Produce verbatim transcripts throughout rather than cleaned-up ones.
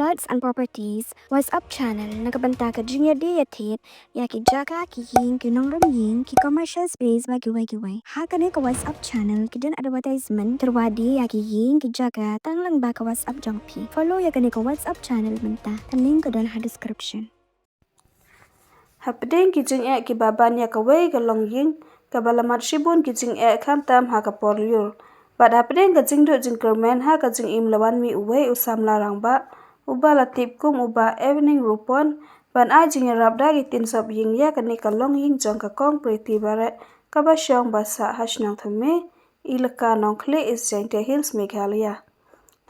Plots and Properties WhatsApp channel na ka bynta ka jingïadie ïathied ïa ki jaka, ki ïing, ki nongrim ïing, ki commercial space bad kiwei kiwei. Ha kane ka WhatsApp channel ki don advertisement, kyrwa die ïa ki ïing, ki jaka tang lyngba ka WhatsApp jong phi. Follow ïa kane ka WhatsApp channel mynta. Ka link ka don ha description. Hapdeng ki jingeh kiba ban ïa kawei ka longïing, kaba la mad shibun ki jingeh khamtam ha ka por lyiur. Bad hapdeng ka jingduh jingkyrmen ha ka jingim la wan mih uwei u samla rangbah, uba la tip kum u Bah Evening Rupon, ban ai jingïarap da ki tin sop ïing ïa kane ka longïing jong ka Kong Pretty Bareh, kaba shong ba sah ha shnong Thymme, Elaka Nongkhlieh, East Jaintia Hills, Meghalaya.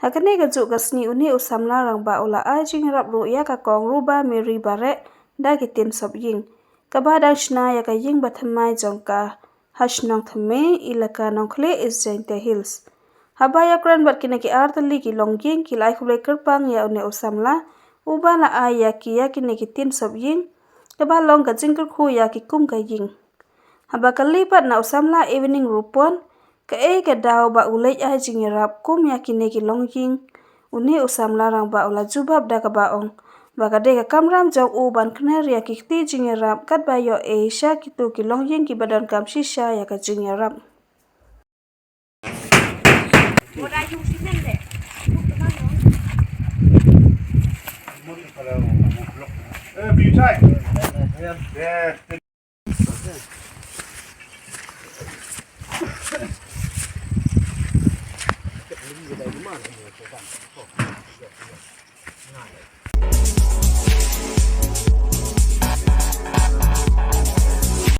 Ha kane kajuh ka sngi une u samla rangbah u la ai jingïarap ruh ïa ka Kong Ruba Mary Bareh da ki tin sop ïing, kaba dang shna ïa ka ïing bathymmai jong ka ha shnong Thymme, Elaka Nongkhlieh, East Jaintia Hills. Haba ïakren bad kine ki artylli ki longïing, ki la ai khublei kyrpang ïa une u samla uba la ai ïa ki ïa kine ki tin sop ïing, kaba long ka jingkyrkhu ïa ki kum ka ïing. Haba kylli pat na u samla Evening Rupon, kaei ka daw ba u leit ai jingïarap kum ïa kine ki longïing, une u samla rangbah u la jubab da kaba ong ba ka dei ka kamram jong u ban kner ïa ki kti jingïarap katba ïoh ei sha kito ki longïing kiba donkam shisha ïa ka jingïarap.